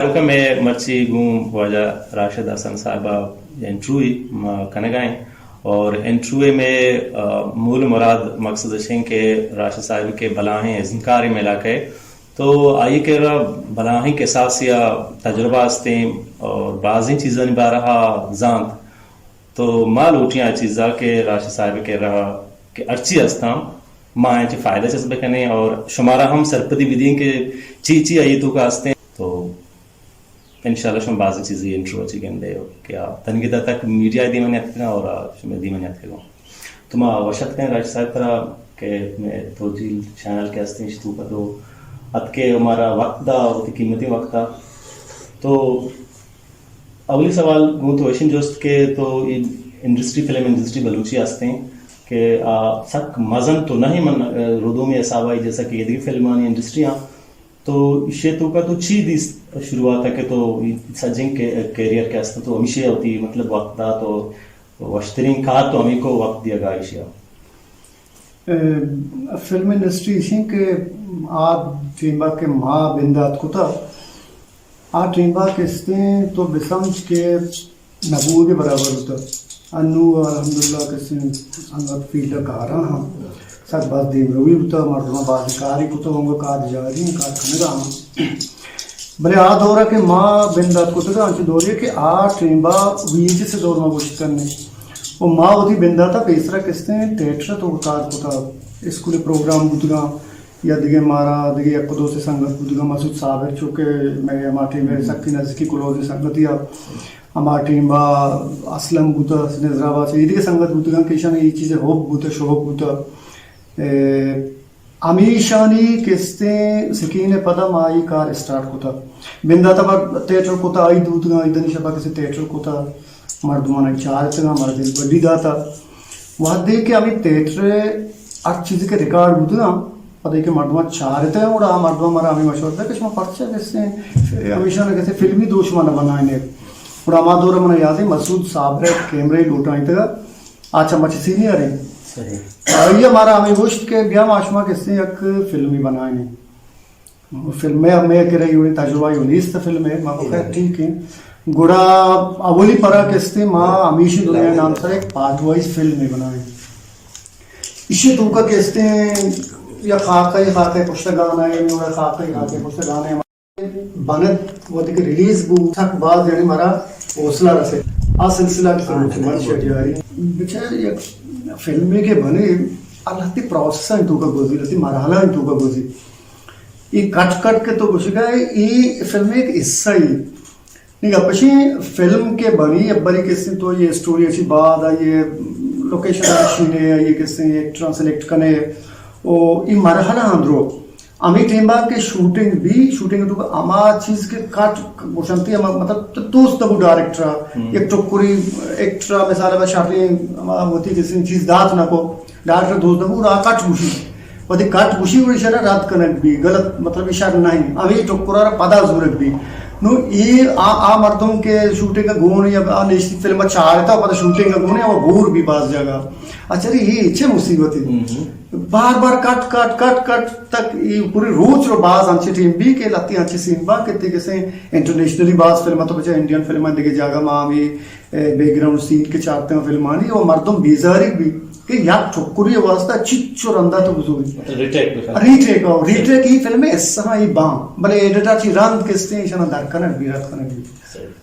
بلکہ میں مرچی گوں واجہ راشد حسن صاحب ءَ انٹروی ما کنگا ایں اور انٹروی میں، آ، مول مراد مقصد اش ایں کہ راشد صاحب کہ بلاہیں ازمکارے مئے علاقہ ءِ، تو آئی کرا بلاہیں کساسے ءُ تجربہ استیں اور بازیں چیزانی بارہ ءَ زانت۔ تو ما لوٹیں آ چیزا کہ راشد صاحب کرا کہ ہرچی استاں، ما آیاں چہ فائدہ چست بکنیں اور شمارا ہم سرپدی بدیں کہ چی چی آئی توکا استیں۔ تو انشاءاللہ شما بازیں چیزے انٹروی ءَ چہ گندے ہو کہ آ تنگتا تک میڈیا ءِ دیما نیاتکگاں اور آ شمئے دیما نیاتکگاں۔ تو ما وش اتک کنیں راشد صاحب ترا کہ مئے توجیل چینل کہ استیں، اشی توکا تو اتکے، مارا وقت دا، وتی قیمتی وقت دا۔ تو اولی سوال گوں تو ایشیں جست کہ تو اے انڈسٹری، فلم انڈسٹری بلوچی استیں کہ آ سک مزن تو نہ ایں من، آ، ردومی حسابا، جیسا کہ ایدگہ فلمانی انڈسٹری آں، تو ایشی توکا تو چی دیست شروعات ءَ کہ تو اے سجیں کہ کیریئر کہ است تو ہمیشی ءَ وتی مطلب وقت دات تو وشتریں کار تو ہمیکو وقت دیگا ایشی ءَ؟ اے، فلم انڈسٹری ایشیں کہ آ ٹیمبا کہ ما بندات کتا، آ ٹیمبا کہ استیں تو بسمجھ کہ نبوگ برابر بوتا۔ انو الحمدللہ کہ استیں سنگت فیلڈ کاراں ہم سک باز دیمروی بوتا، مردماں باز کاری کتا، انگو کار جاری ہیں، کار کنگا ہم۔ بلے آ دورا کہ ما بندات کتگا، انچو دورے کہ آ ٹیمبا وی ایچ ایس دور ما گوشت کنیں۔ و ما وتی بنداتا پیسرا کہ استیں تھیٹر تو کار کتا، اسکول پروگرام بوتگاں، یا دگہ مارا دگہ یک دو سے سنگت بوتگاں، مسعود صابر چو کہ مئے ہما ٹیم ءَ سکی نزدیکی کلوز سنگتی ءَ، ہما ٹیم ءَ اسلم بوتا، نظر آباد سے، اے دگہ سنگت بوتگاں کہ ایشاں اے چیز ءِ حب بوتا، شوق بوتا۔ اے، ہمیشانی کہ استیں سکین ءِ پدا ما اے کار اسٹارٹ کتا۔ بندات ءَ ما تھیٹر کتا، عید بوتگاں، عیدانی شپا کسے تھیٹر کتا۔ مردماں چارتگاں، مارا دلبڈی داتا۔ وہدے کہ ہمے تھیٹر ءَ ہر چیزے کہ ریکارڈ بوتگاں، پدا کہ مردماں چارتگاں، گڑا آ مردماں مارا ہمے مشورہ دات کہ شما پرچا کسے ہمیشاں نہ کسے فلمی دوش ما نہ بنائینے۔ گڑا ہما دور ءَ منا یاد ایں مسعود صابر ءَ کیمرہ لوٹائینتگا، آ چہ مچ سینئر ایں۔ صحیح۔ آئی ءَ مارا ہمے گوشت کہ بیا ما شما کسے یک فلمی بنائینے۔ فلم ءَ مئے کرا اے وڑیں تجربہ یو نیست فلم ءَ، ما گو خیر ٹھیک ہے۔ گڑا اولی پرا کہ استیں ما ہمیشی دنیا نام سر ایک پارٹ وائز فلم ءَ بنائیں۔ ایشی توکا کہ استیں یا خاکہ خاکہ پشت گانا ہے، یا خاکہ خاکہ پشت گانا ہے۔ بنت وقتی کہ ریلیز بو، تک باز یعنی مارا حوصلہ رسے۔ آ سلسلہ کہ سر من شجاری۔ بچار یک فلمے کہ بنے، اللہ تی پروسیس ہیں توکا گوزی، اللہ تی مرحلہ ہیں توکا گوزی۔ اے کٹ کٹ کہ تو گوشگا ئے، اے فلم ءِ یک حصہ ئے۔ نی گپ اش ایں، فلم کہ بنی، ابری کسے تو اے اسٹوری اچی بعد آئی ءِ لوکیشن ءَ شینے، آئی ءِ کسے ایکٹراں سلیکٹ کنے، او اے مرحلہ اندرو ہمے ٹیمبا کہ شوٹنگ بی، شوٹنگ تو ہما چیز کہ کٹ گوشنتی ہما مطلب تو دوست دبو ڈائریکٹر ءَ، یک ٹکری ایکٹر ءَ مثال ءَ شریں ہما وتی کسے چیز دات نہ کو، ڈائریکٹر دوست دبو را کٹ گوشی۔ وتی کٹ گوشی گڑا ایشرا رد کنگ بی، غلط، مطلب، ایشر نہ ایں۔ ہمے ٹکرا را پدا زورگ بی۔ نو اے آ، آ مردم کہ شوٹنگ ءَ گون یا آ نشتی فلم ءَ چارتا، پدا شوٹنگ ءَ گون یا وہ بور بی باز جگہ۔ اچھا، اے چے مصیبت ہے؟ بار بار کٹ، کٹ، کٹ، کٹ تک اے پوری روچ رو باز انچے ٹیم بی کہ لتی انچے سین با کہ تے کسے انٹرنیشنلی باز فلم تو بچا انڈین فلم دگہ جگہ ما ہمے اے، بیک گراؤنڈ سین کہ چارتگاں فلمانی، و مردم بیزاریگ بی کہ یک ٹکری واسطہ چچو رندا تو بزوری۔ مطلب ری ٹیک بکن۔ ری ٹیک، او، ری ٹیک ای فلم ءِ حصہ ای باں، بلے ایڈیٹر چی رند کستے ایشانا در کنگ بی، رد کنگ بی۔ صحیح۔